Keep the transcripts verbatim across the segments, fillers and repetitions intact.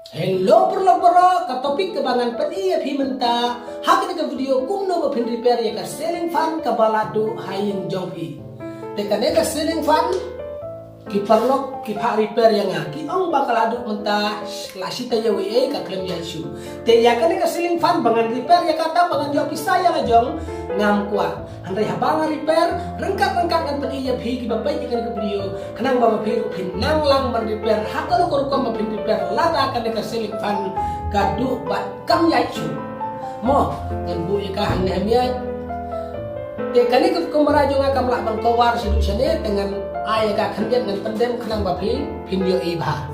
Hello paralok baroh, ka topic kaba ngan pyni ïa phi mynta ha kane ka video, kumno ba phin repair ïa ka ceiling fan kaba la duh ha ïing jong phi. Te kane ka ceiling fan, ki paralok ki phah repair ïa nga, ki ong ba ka la duh mynta la shi taïew ei ei, ka khlem ïaid shuh. Te ïa kane ka ceiling fan ba ngan repair ïa kata, ba ngan ïoh pisa ïa la jong, ngam kwah. Hynrei haba nga repair, ryngkat ryngkat ngan pyni ïa phi kiba peit ïa kane ka video, khnang ba phi ruh phin nang lang ban repair ha kano ka rukom ba phin repair lada kane ka ceiling fan ka duh bad kam ïaid shuh. Mo, ngan buh ïa ka hangne ha miej. Te kane ka kamra jong nga kam lah ban cover shaduh shane, te ngan ai ïa ka khyndiat, ngan pyndem khnang ba phi phin ïohi bha.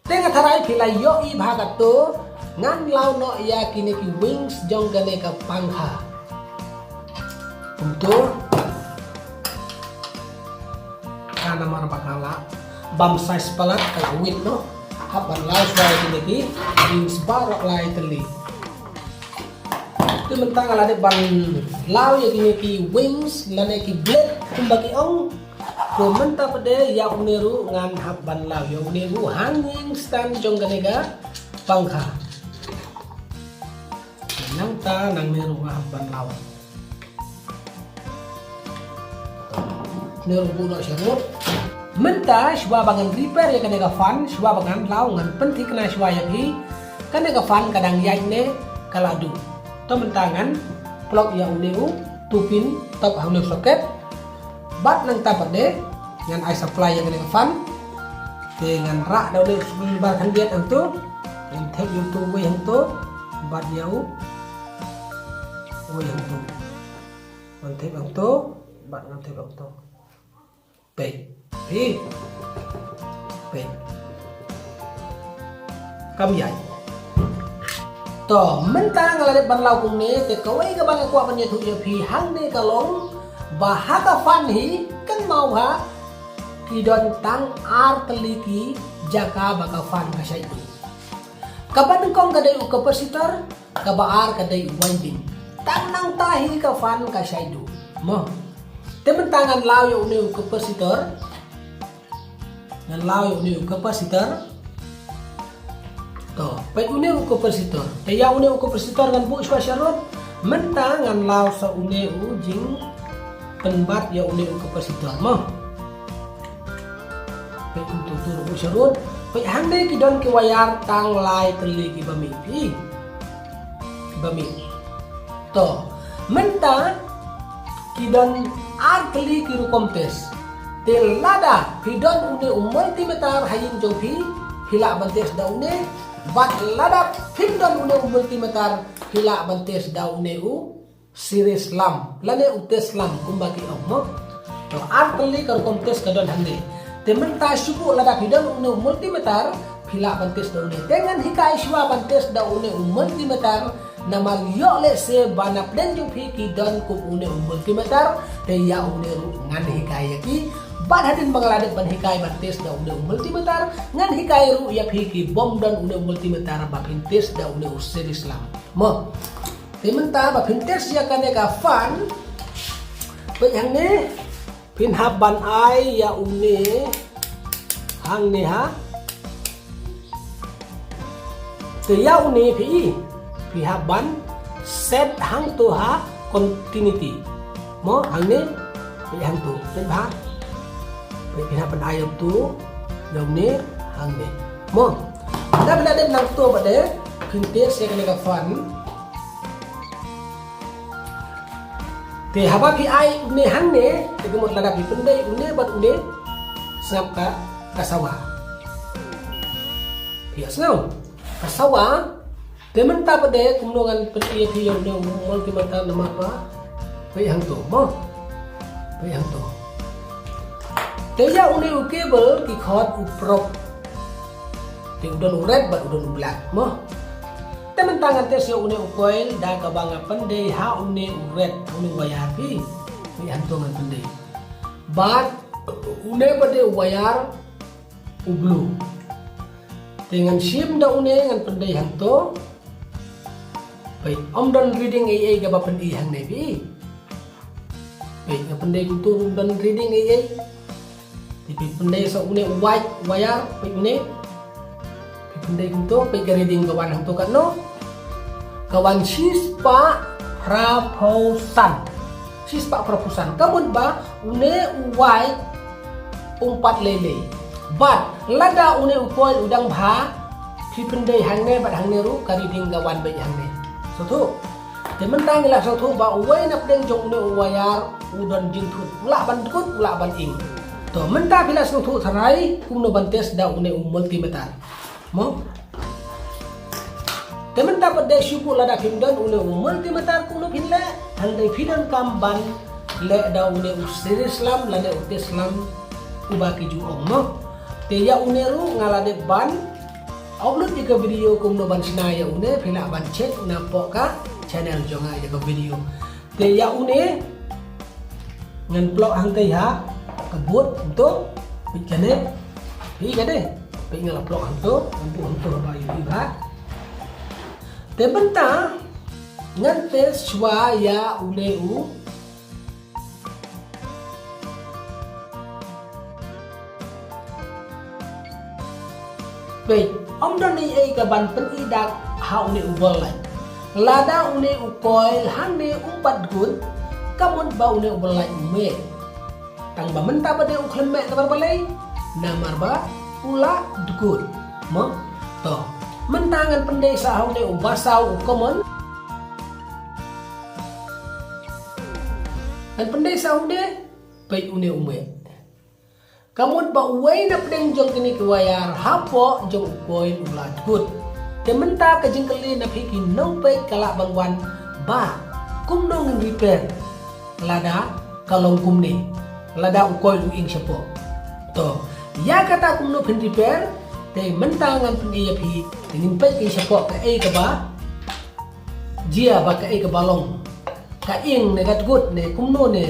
Te nga tharai phi la ïohi bha kato, ngan law noh ïa kine ki wings jong kane ka pangkha. Kumto. Ka namar ba ka la bam size palat, ka la wit noh. Hap ban law shuwa ïa kine ki wings baroh lai tylli. Te mynta nga la dep ban law ïa kine ki wings lane ki blade kumba ki ong. Te mynta pat de ïa une ruh ngan hap ban law, ïa une ruh hanging stand jong kane ka pangkha. Nangta nangne ruh nga hap ban law. Une ruh buh noh sharud. Mynta shuwa ba ngan repair ïa kane ka fan, shuwa ba ngan law, ngan pynthikna shuwa ïa phi, kane ka fan ka dang ïaid ne ka la duh. To mynta ngan plug ïa une u two pin top hangne socket. Bad nangta pat de ngan ai supply ïa kane ka fan. Te ngan rah da une u screwdriver khyndiat hangto. Ngan thep ïa uto uwei hangto. Bad ïa u uwei hangto. Ngan thep hangto. Bad ngan thep hangto. Peit. Peit. Kam ïaid. To, mynta nga la dep ban law kumne, te kawei kaba nga kwah ban ïathuh ïa phi hangne ka long ba ha ka fan hi, kynmaw bha, ki don tang ar tylli ki jaka ba ka fan ka shait duh. Kaba nyngkong ka dei u capacitor, kaba ar ka dei u winding. Tang nangta hi ka fan ka shait duh. Mo. Te mynta ngan law ïa une u capacitor. Ngan law ïa une u capacitor. To, peit une u capacitor. Te ïa une u capacitor ngan buh shuwa sharud. Mynta ngan law sa une u jingpynbat ïa une u capacitor mo. Peit kumto to ruh buh sharud. Peit hangne ki don ki wire tang lai tylli kiba mih phi. Kiba mih. To, mynta ki don ar tylli ki rukom test. Te lada phi don une u multimeter ha ïing jong phi, phi lah ban test da une, bad lada phim don une u multimeter, phi lah ban test da une u series lamp lane u test lamp kumba ki ong mo. To, ar tylli ka rukom test ka don hangne. Te mynta shu buh lada phi don une u multimeter, phi lah ban test da une. Te ngan hikai shuwa ban test da une u multimeter, namar ïoh lehse ba na pdeng jong phi ki don kum une u multimeter, te ïa une ruh ngan hikai ïa ki. Bad hadien ba nga la dep ban hikai ban test da une u multimeter, ngan hikai ruh ïa phi kibym don une u multimeter ba phin test da une u series lamp mo. Te mynta ba phin test ïa kane ka fan, peit hangne, phin hap ban ai ïa une hangne ha. Te ïa une phi i, phi hap ban set hangto ha continuity. Mo, hangne, peit hangto, peit bha. Peit, phin hap ban ai ïa uto ïa une hangne. Mo, da phi la dep nangto pat de, phin test ïa kane ka fan. Te haba phi ai une hangne, te ka mut lada phi pyndei une bad une, sngap ka, ka sawa. Phi ïa sngew? Ka sawa. Te mynta pat de kumno ngan pyni ïa phi ïa une u multimeter namar ba. Peit hangto mo. Peit hangto. Te ïa une u cable ki khot u probe. Te u don u red bad u don u black mo. Te mynta ngan test ïa une u coil da kaba nga pyndei ha une u red, une u wire phi. Peit hangto ngan pyndei. Bad une pat de u wire u blue. Te ngan shim da une ngan pyndei hangto. Peit, ym don reading ei ei kaba pyni hangne phi. Peit, nga pyndei kumto, ym don reading ei ei. Te phi pyndei sa une u white wire, peit une. Phi Dei kumto, peit ka reading ka wan hangto katno. Ka wan shispah phraphew san. Shispah phraphew san. Ka mut ba une u wai um pat lei lei. Bad lada une u coil u dang bha, phi pyndei hangne bad hangne ruh ka reading ka wan beit hangne. Sngewthuh. Te mynta ngi la sngewthuh ba uwei na pdeng jong une u wire u don jingthut. U lah ban dkut, u lah ban ing. To mynta phi la sngewthuh tharai kumno ban test da une u multimeter. Mo? Te mynta pat de shu buh lada phim don une u multimeter kumno phin leh, hynrei phi donkam ban leh da une u series lamp lane u test lamp uba ki ju ong mo. Te ïa une ruh nga la dep ban upload ïa ka video kumno ban shna ïa une, phi lah ban check napoh ka channel jong nga ïa ka video. Te ïa une ngan ploh hangtei ha ka board hangto, peit kane, peit kane, peit nga la ploh hangto, ngan buh hangto ba ïa u ba. Te mynta ngan test shuwa ïa une u. Peit, ym don ei ei ka ban pyni dak ha une u ball light. Lada une u coil hangne um pat dkut, ka mut ba une u ball light um meh. Tang ba mynta ba dei u khlem meh namar balei, namar ba u la dkut. Mo? To. Mynta ngan pyndei sa ha une u ba saw u common. Ngan pyndei sa une, peit une u meh. Ka mut ba uwei na pdeng jong kine ki wire hapoh jong u coil u la dkut. Te mynta ka jingkylli na phi ki nongpeit ka lah ban wan ba kumno ngin repair lada ka long kumne, lada u coil u ing shapoh. To, ïa kata kumno phin repair, te mynta ngan pyni ïa phi, te ngin peit ki shapoh kaei kaba jia ba kaei kaba long. Ka ing ne ka dkut ne kumno ne,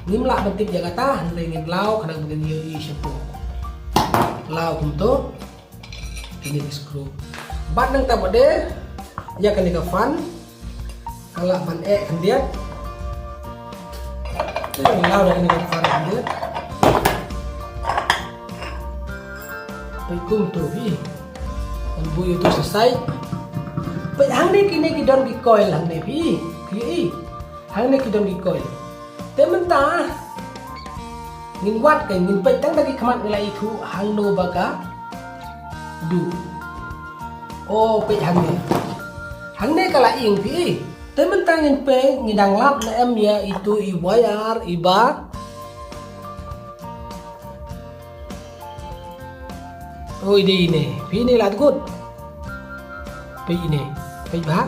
ngim lah ban tip ïa kata, hynrei ngin law khnang ba ngin ïohi shapoh. Law kumto. Kine ki screw. Bad nangta pat de ïa kane ka fan ka lah ban eh khyndiat. Te law da kane ka fan khyndiat. Peit kumto phi. Ngan buh ïa uto sa side. Peit hangne kine ki don ki coil hangne phi. Phi ïohi. Hangne ki don ki coil. Te mynta ngin wad, ka ngin peit tang da ki khmat ngi la ithuh hangno ba ka duh. O, peit hangne. Hangne ka la ing phi. Te mynta ngin peit, ngi dang lap ne em ïa itu i wire iba. Oi, dei ine. Phi ine la dkut. Peit ine. Peit bha.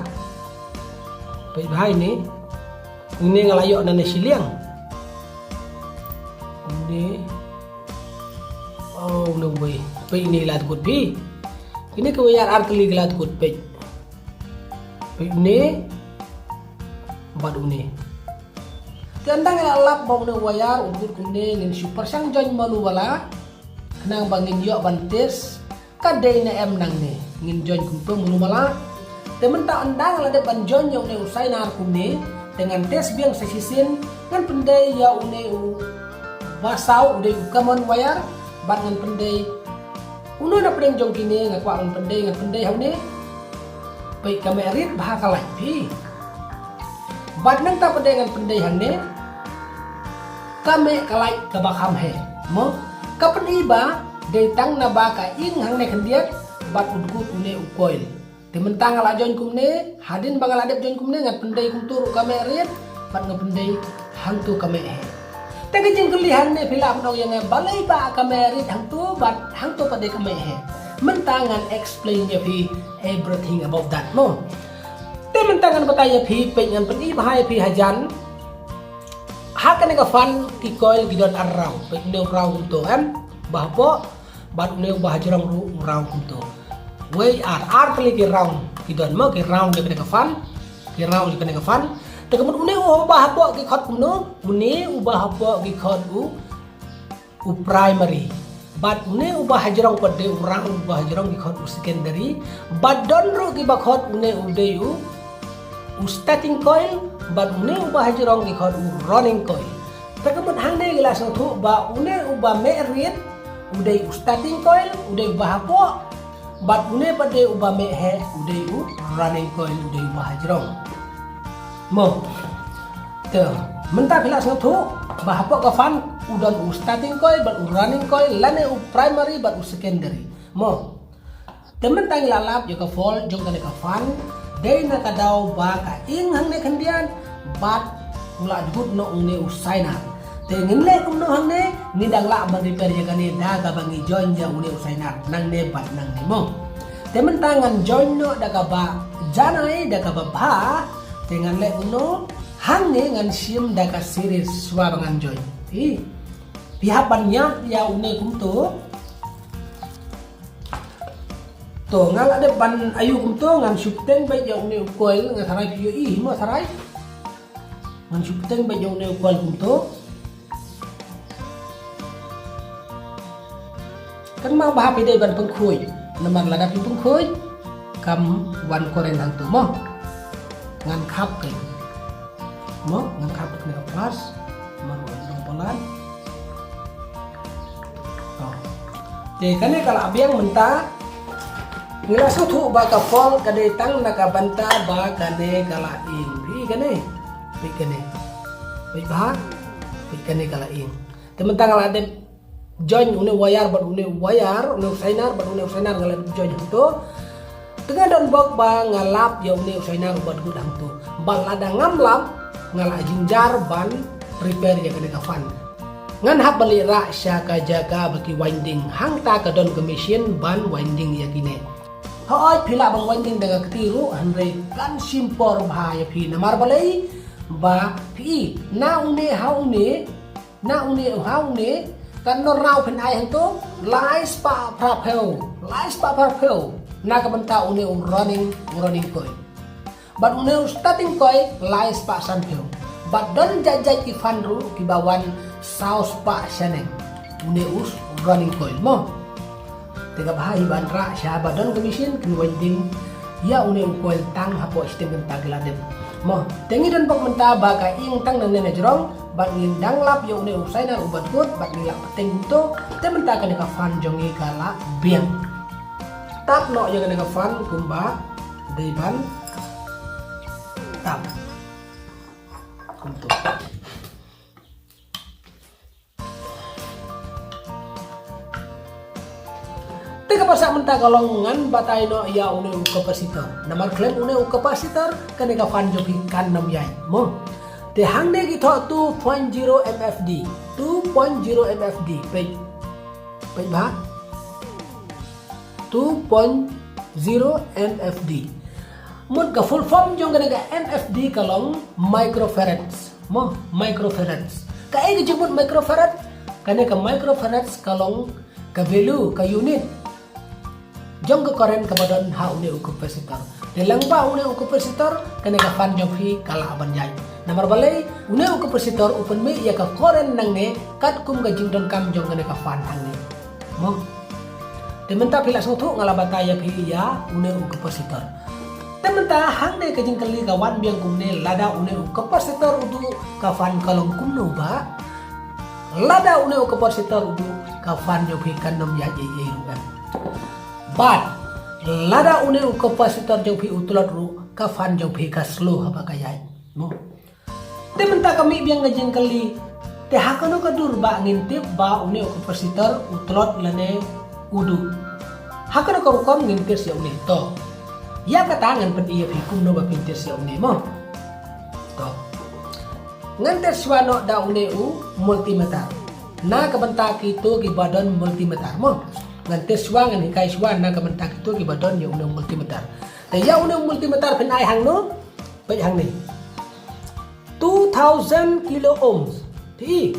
Peit bha ine. Une nga la ïoh na ne shiliang. Une. Oh, une uwei. Peit une la dkut phi. Kine ki wire ar tylli ki la dkut, peit. Peit une. Bad une. Te ynda nga la lap ba une wire u dkut kumne, ngin shu pyrshang join malu wala. Khnang ba ngin ïoh ban test ka dei ne em nangne, ngin join kumto mulu mala. Te mynta ynda nga la dep ban join ïa une u sainar kumne, te ngan test biang sa shisien, ngan pyndei ïa une u ba saw u dei u common wire, bad ngan pyndei uno na pdeng jong kine, nga kwah ngan pyndei, ngan pyndei ha une. Peit ka meh rit bha ka light phi. Bad nangta pat de ngan pyndei hangne. Ka meh ka light kaba kham heh. Mo, ka pyni ba dei tang naba ka ing hangne khyndiat bad u dkut une u coil. Te mynta nga la join kumne, hadien ba nga la dep join kumne, ngan pyndei kumto ruh ka meh rit bad ngan pyndei hangto ka meh heh. Te ka jingkylli hangne phi lah ban ong ïa nga balei ba ka meh rit hangto bad hangto pat de ka meh heh. Mynta ngan explain ïa phi everything about that, mo. Te mynta ngan batai ïa phi, peit ngan pyni bha ïa phi hajan. Ha kane ka fan ki coil ki don ar raw. Peit une u raw kumto em. Ba hapoh bad une uba hajrong ruh u raw kumto. Wei ar, ar tylli ki raw ki don mo, ki raw ïa kane ka fan. Ki raw ïa kane ka fan. Te ka mut une uba hapoh ki khot kumno, une uba hapoh ki khot u u primary. Bad une uba hajrong pat de u raw, uba hajrong ki khot u secondary. Bad don ruh kiba khot une u dei u, u starting coil, bad une uba hajrong ki khot u running coil. Te ka mut hangne ngi la sngewthuh ba une uba meh rit u dei u starting coil, u dei uba hapoh. Bad une pat de uba meh heh u dei u running coil, u dei uba hajrong. Mo. Te mynta phi la sngewthuh ba hapoh ka fan u don u starting coil bad u running coil lane u primary bad u secondary. Mo. Te mynta ngi la lap ïa ka fault jong kane ka fan, dei na ka daw ba ka ing hangne khyndiat bad u la dgut noh une u sainar. Te ngin leh kumno hangne, ngi dang lah ban repair ïa kane da kaba ngi join ïa une u sainar nangne bad nangne mo. Te mynta ngan join noh da kaba janai, da kaba bha. Te ngan leh kumno, hangne ngan shim da ka series shuwa ba ngan join. Ih. Phi hap ban ïap ïa une kumto. To nga la dep ban ïoh kumto, ngan shu pteng beit ïa une u coil, nga tharai phi ïohi hi mo tharai. Ngan shu pteng beit ïa une u coil kumto. Kan ma ba hap i dei ban pynkhuid. Namar lada phi pynkhuid kam wan current hangto mo. Ngan khap kane. Mo, ngan khap kane ka plus. Mo, ngan dong palat. To. Te kane ka la biang mynta. Ngi la sngewthuh ba ka fault ka dei tang na ka bynta ba kane ka la ing. Phi kane. Phi kane. Phi ba. Phi kane ka la ing. Te mynta nga la dep join une wire bad une wire, une sainar bad une sainar nga la join hangto. Te nga don bok ba nga lap ïa une sainar uba dgut hangto. Ba lada ngam lap nga la jynjar ban repair ïa kane ka fan. Ngan hap ban leit rah sha ka jaka ba ki winding, hangta ka don ka machine ban winding ïa kine. Hooid phi lah ban winding da ka kti ruh, hynrei kan shim por bha ïa phi namar balei ba phi na une ha une Na une u ha une, kan nor nau phin ai hangto, lai spah phra phew, lai spah phra phew. Na ka bynta une u running, u running coil. Bad une u starting coil, lai spah san phew. Bad don jait jait ki fan ruh, kiba wan saw spah shaneng. Une u running coil mo. Te ka bha hi ban rah sha ba don ka machine kin winding ïa une u coil tang hapoh shiteng kynta ki la dep. Mo, te ngi don bok mynta ba ka ing tang nangne na jrong, bad ngin dang lap ïa une u sainar uba dgut, bad ngi la pteng to, te mynta kane ka fan jong ngi ka la biang. Tap noh ïa kane ka fan kumba dei ban tap. Kumto. Te kaba sah mynta ka long ngan batai noh ïa une u capacitor. Namar khlem une u capacitor, kane ka fan jong phi kan nym ïaid. Mo. Te hangne ki thoh two point zero M F D. Two point zero M F D. Peit. Peit bha. Two point zero M F D. Mut ka full form jong kane ka M F D ka long microfarads. Mo, microfarads. Kaei ka jingmut microfarad? Kane ka microfarads ka long ka value, ka unit jong ka current kaba don ha une u capacitor. Te lyngba une u capacitor, kane ka fan jong phi ka lah ban ïaid. Namar balei, une u capacitor u pynmih ïa ka current nangne katkum ka jingdonkam jong kane ka fan hangne. Mo. Te mynta phi la sngewthuh nga la batai ïa phi ïa une u capacitor. Te mynta hangne ka jingkylli ka wan biang kumne, lada une u capacitor u duh ka fan ka long kumno bah? Lada une u capacitor u duh ka fan jong phi kan nym ïaid ei ei ruh em. Bad lada une u capacitor jong phi u tlot ruh ka fan jong phi ka slow haba ka ïaid. Mo. Te mynta ka mih biang ka jingkylli. Te ha kano ka dur ba ngin tip ba une u capacitor u tlot lane u duh? Ha kano ka rukom ngin test ïa une? To. Ïa kata ngan pyni ïa phi kumno ba phin test ïa une mo. To. Ngan test shuwa noh da une u multimeter. Na ka bynta kito kiba don multimeter mo. Ngan test shuwa, ngan hikai shuwa na ka bynta kito kiba don ïa une u multimeter. Te ïa une u multimeter phin ai hangno? Peit hangne. Two thousand kilo ohms. Phi.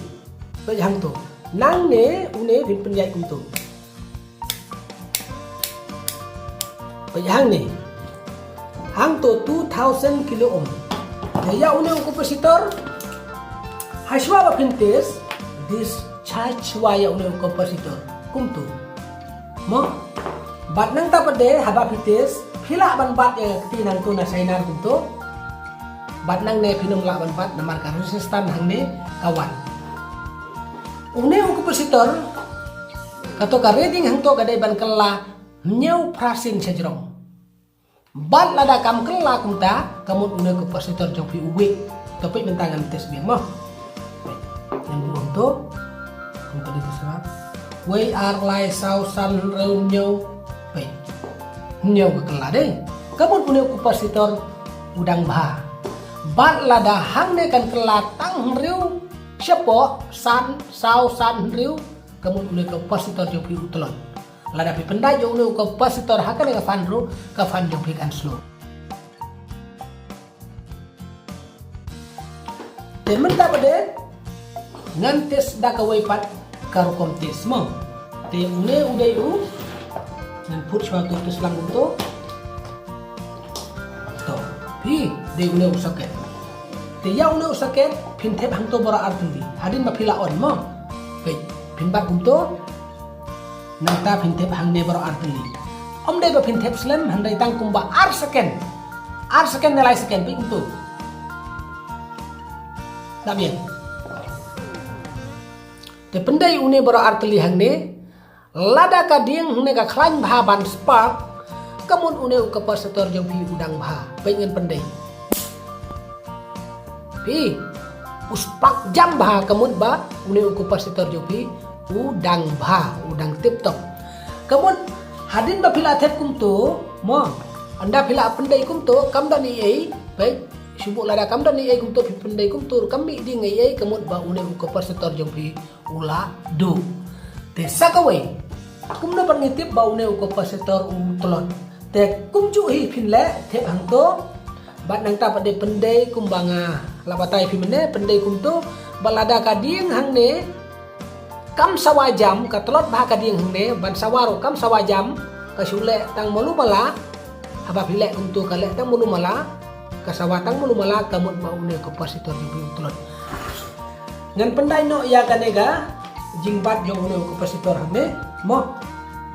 Peit hangto. Nangne une phin pynïaid kumto. Peit hangne. Hangto two thousand kilo ohm. Te ïa une u capacitor. Hashwa ba phin test, discharge shuwa ïa une u capacitor. Kumto. Mo? Bad nangta pat de haba phi test, phi lah ban bat ïa ka kti nangto na sainar kumto. Bad nangne phin nym lah ban bat namar ka resistance hangne ka wan. Une u capacitor, kato ka reading hangto ka dei ban kylla Hynñiew phra sien shajrong. Bad lada kam kylla kumta, ka mut une u capacitor jong phi u weak. To peit mynta ngan test biang mo. Ngan buh to. Ngan pynlong to shuwa. Wei, ar, lai, saw, san, hynriew, hynñiew. Peit. Hynñiew ka kylla dei. Ka mut une u capacitor u dang bha. Bad lada hangne kan kylla tang hynriew shapoh, san, saw, san, hynriew, ka mut une u capacitor jong phi u tlot. Lada phi pyndait ïa une u capacitor ha kane ka fan ruh, ka fan jong phi kan slow. Te mynta pat de ngan test da kawei pat ka rukom test mo. Te une u dei u, ngan put shuwa u test lang kumto. To, phi, dei une u socket. Te ïa une u socket phin thep hangto baroh ar tylli. Hadien ba phi la on mo. Peit, phin bat kumto. Nangta phin thep hangne baroh ar tylli. Ym dei ba phin thep slem, hynrei tang kumba ar second. Ar second ne lai second, peit kumto. Dap ïa. Te pyndei une baroh ar tylli hangne. Lada ka dieng hangne ka khlaiñ bha ban spark, ka mut une u capacitor jong phi u dang bha. Peit ngan pyndei. Phi, u spark jam bha, ka mut ba une u capacitor jong phi u dang bha, u dang tip top. Ka mut hadien ba phi la thep kumto mo, ynda phi la pyndei kumto, kam don ei ei. Peit, shu buh, lada kam don ei ei kumto, phi pyndei kumto, kam mih dieng ei ei, ka mut ba une u capacitor jong phi u la duh. Te sa kawei, kumno pat ngi tip ba une u capacitor u tlot? Te kumjuh hi phin leh, thep hangto. Bad nangta pat de pyndei kumba nga la batai phi mynne, pyndei kumto. Bad lada ka dieng hangne kam sawa jam, ka tlot bha ka dieng hangne, ban sawa ruh kam sawa jam, ka shu leh tang malu mala. Haba phi leh kumto ka leh tang malu mala, ka sawa tang malu mala, ka mut ba une u capacitor jong phi u tlot. Ngan pyndait noh ïa kane ka jingbat jong une u capacitor hangne mo.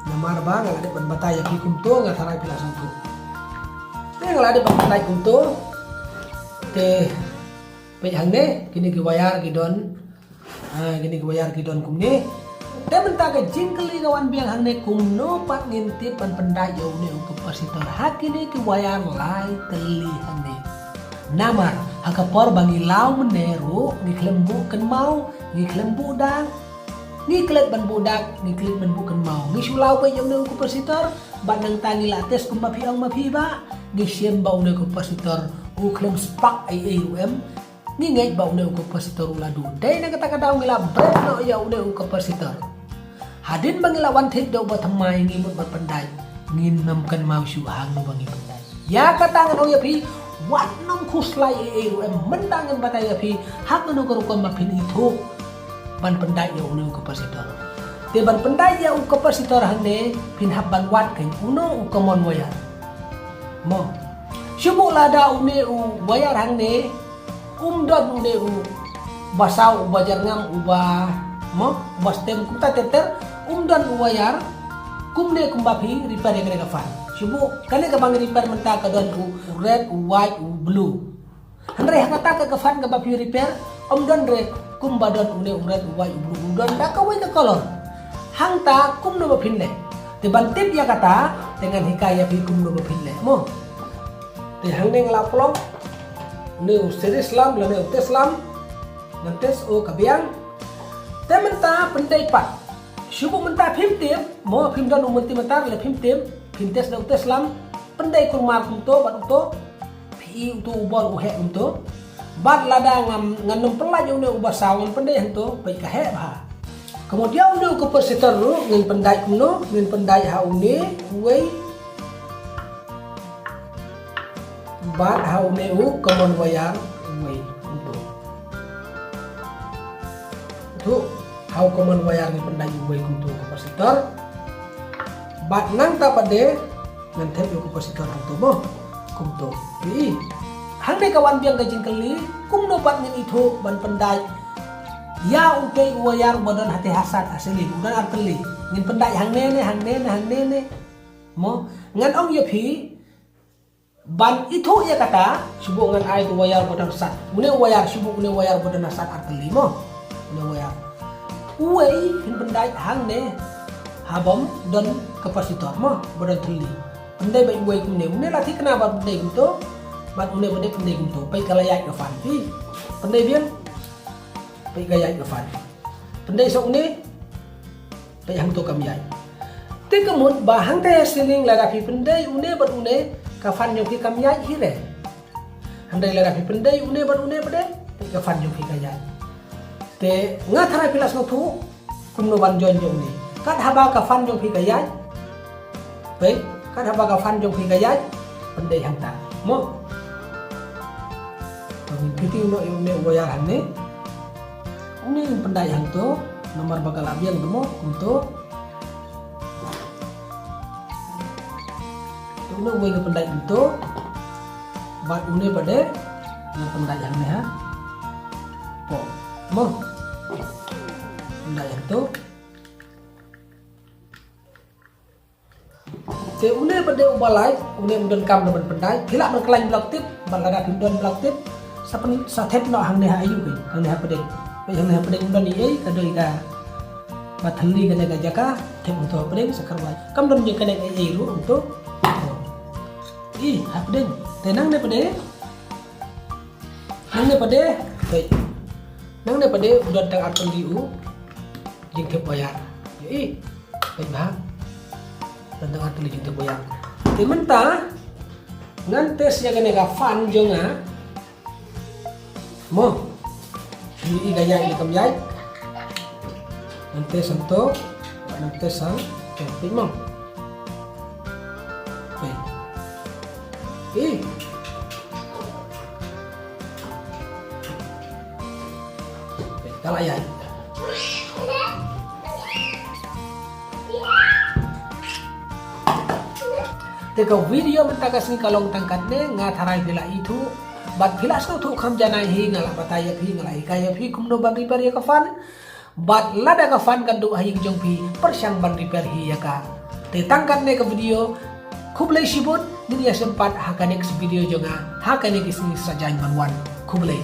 Namar ba nga la dep ban batai ïa phi kumto, nga tharai phi la sngewthuh. Te nga la dep ban pyndait kumto. Te peit hangne, kine ki wire ki don. Ah, kine ki wire ki don kumne. Te mynta ka jingkylli ka wan biang hangne, kumno pat ngin tip ban pyndait ïa une u capacitor ha kine ki wire lai tylli hangne? Namar ha ka por ba ngi law mynne ruh ngi khlem buh kynmaw, ngi khlem buh dak. Ngi klet ban buh dak, ngi klet ban buh kynmaw. Ngi shu law beit ïa une u capacitor, bad nangta ngi la test kumba phi ong ma phi ba, ngi shem ba une u capacitor u khlem spark ei ei ruh em. Ngi ngeit ba une u capacitor u la duh. Dei na kata ka daw ngi la bret noh ïa une u capacitor. Hadien ba ngi la wan thied da uba thymmai, ngi mut ban pyndait, ngin nym kynmaw shuh hangno ba ngi pyndait. Ïa kata ngan ong ïa phi, wat nym khuslai ei ei ruh em, mynta ngan batai ïa phi ha kano ka rukom ba phin ithuh ban pyndait ïa une u capacitor. Te ban pyndait ïa u capacitor hangne, phin hap ban wad kein uno u common wire mo. Shu buh lada une u wire hangne um don une u ba saw, u ba jyrngam, u ba mo, u ba stem, kumta ter ter, um don u wire. Kumne kumba phi repair ïa kane ka fan. Shu buh kane kaba ngi repair mynta ka don u, u red, u white, u blue. Hynrei ha kata ka, ka fan kaba phi repair, ym don re kumba don une u red, u white, u blue, u don da kawei ka color. Hangta kumno ba phin leh? Te ban tip ïa kata, te ngan hikai ïa phi kumno ba phin leh mo. Te hangne nga la pynlong une u series lamp lane u test lamp. Ngan test, oh ka biang. Te mynta pyndei pat. Shu buh mynta phim tip mo, phim don u multimeter lane phim tip, phim test da u test lamp. Pyndei kulmar kumto bad uto. Phi i uto u bol u heh kumto. Bad lada ngam, ngan nym pyllait ïa une u ba saw, ngan pyndei hangto, peit ka heh bha. Ka mut ïa une u capacitor ruh ngin pyndait kumno, ngin pyndait ha une uwei bad ha une u common wire uwei kumto. Uto ha u common wire ngin pyndait uwei kumto u capacitor. Bad nangta pat de ngan thep ïa u capacitor hangto mo. Kumto. Phi i. Hangne ka wan biang ka jingkylli, kumno pat ngin ithuh ban pyndait ïa utei u wire uba don hatei ha sat ha ceiling, u don ar tylli. Ngin pyndait hangne ne, hangne ne, hangne ne mo. Ngan ong ïa phi, ban ithuh ïa kata, shu buh ngan ai u wire uba don sat. Une u wire, shu buh une u wire uba don sat ar tylli mo. Une u wire. Uwei phin pyndait hangne. Haba ym don capacitor mo, ba don thylli. Pyndei bad uwei kumne, une la thikna bad pyndei kumto, bad une ba dei pyndei kumto, peit ka la ïaid ka fan. Phi pyndei biang, peit ka ïaid ka fan. Pyndei sa une, peit hangto kam ïaid. Te ka mut ba hangta ha ceiling lada phi pyndei une bad une, ka fan jong phi kam ïaid hi re. Hynrei lada phi pyndei une bad une pat de, peit ka fan jong phi ka ïaid. Te nga tharai phi la sngewthuh kumno ban join jong une. Kat haba ka fan jong phi ka ïaid, peit, kat haba ka fan jong phi ka ïaid, pyndei hangta mo. To ngin fitting noh ïa une u wire hangne. Une ngin pyndait hangto, namar ba ka la biang te mo, kumto. Te une uwei ngin pyndait kumto. Bad une pat de ngin pyndait hangne ha. Pok mo. Pyndait hangto. Te une pat de uba lai, une ym donkam da ban pyndait, phi lah ban khlaiñ block tip, bad lada phim don block tip, sa pyn, sa thep noh hangne ha aïu kein, hangne ha pdeng. Peit hangne ha pdeng ym don ei ei, ka dei kaba thylli kane ka jaka, thep hangto ha pdeng sa kharwai. Kam don jingkane ei ei ruh hangto. I, ha pdeng. Te nangne pat de, nangne pat de, peit. Nangne pat de u don tang artylli u jingthep wire. Ïohi. Peit bha. Don tang artylli jingthep wire. Te mynta ngan test ïa kane ka fan jong nga. Mo. Ïohi ka ïaid ne kam ïaid. Ngan test hangto. Ngan test hangto. Peit mo. Peit. Ih. Peit, ka la ïaid. Te ka video mynta ka sngi ka long tang katne, nga tharai phi la ithuh bad phi la sngewthuh kham janai hi, nga la batai ïa phi, nga la hikai ïa phi kumno ban repair ïa ka fan. Bad lada ka fan kan duh ha ïing jong phi, pyrshang ban repair hi ïa ka. Te tang katne ka video, khublei shibun, ngin ïashem pat ha ka next video jong nga ha kane ka sngi sajan ban wan. Khublei.